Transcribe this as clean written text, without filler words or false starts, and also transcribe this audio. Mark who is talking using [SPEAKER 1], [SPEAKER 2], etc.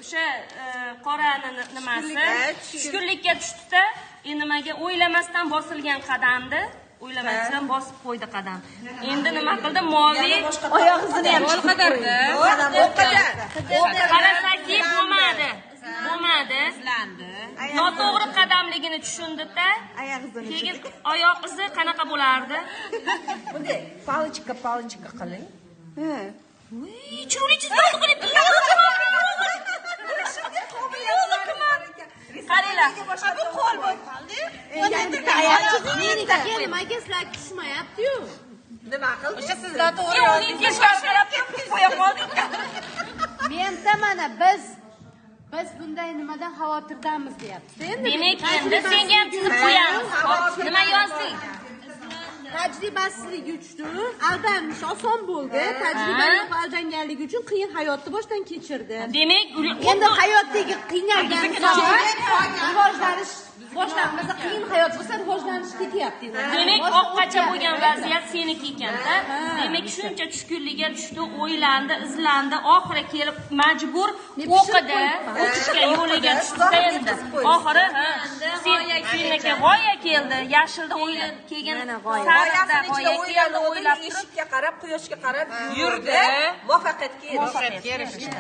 [SPEAKER 1] O'sha qorani nimasi tushkunlikka tushdida, nimaga o'ylamasdan bosilgan qadamni, o'ylamasdan bosib qo'ydi qadam. Endi nima qildi? Moviy
[SPEAKER 2] Oyoq izini ham
[SPEAKER 3] Qadarda.
[SPEAKER 1] Qarasaki bo'lmadi. Bo'lmadi. Noto'g'ri qadamligini tushundida,
[SPEAKER 2] Oyoq izini.
[SPEAKER 1] Keyin oyoq izi qanaqa bo'lardi?
[SPEAKER 4] Bunday палочка палочка qiling.
[SPEAKER 2] Ha.
[SPEAKER 1] Chiroyli chizib qilib. Qaranglar.
[SPEAKER 4] Bu qo'l bo'lib qoldi.
[SPEAKER 5] Meniki nimaga sizlar tushmayapti-yu?
[SPEAKER 4] Nima qildi?
[SPEAKER 3] O'sha siz noto'g'ri
[SPEAKER 1] Uning teskari qo'ya qoldik.
[SPEAKER 5] Menda mana biz bunday nimadan xavotirdamiz deyapti. Endi
[SPEAKER 1] Demak, endi senga ham chizib qo'yamiz. Hop, nima yozding?
[SPEAKER 5] Tajribasizligi uchun aldanish oson bo'ldi. Tajriba yo'q aldanganligi uchun qiyin hayotni boshdan kechirdi.
[SPEAKER 1] Demak,
[SPEAKER 5] Endi hayotdagi qiynalgan rivojlanish boshlanmasa, qiyin hayot bo'lsa rivojlanish ketyapti endi.
[SPEAKER 1] Demak,
[SPEAKER 5] Boshdan
[SPEAKER 1] oqqacha
[SPEAKER 5] o'tyapti.
[SPEAKER 1] Bo'lgan vaziyat seniki ekanda. Demak, shuncha tushkunlikka tushdi, o'ylandi, izlandi, oxiri kelib majbur o'qidi, o'qishga yo'liga tushdi endi. Oxiri, ha, seniki g'oya keldi, yashilda o'ylab keyin sariqda
[SPEAKER 4] G'oyasini ichida
[SPEAKER 1] g'oya keldi,
[SPEAKER 4] o'yladi,
[SPEAKER 1] o'ylab turib
[SPEAKER 4] eshikka qarab, quyoshga qarab
[SPEAKER 3] Yurdi.
[SPEAKER 4] Muvaffaqiyatga erishdi.
[SPEAKER 3] Muvaffaqiyatga erishdi.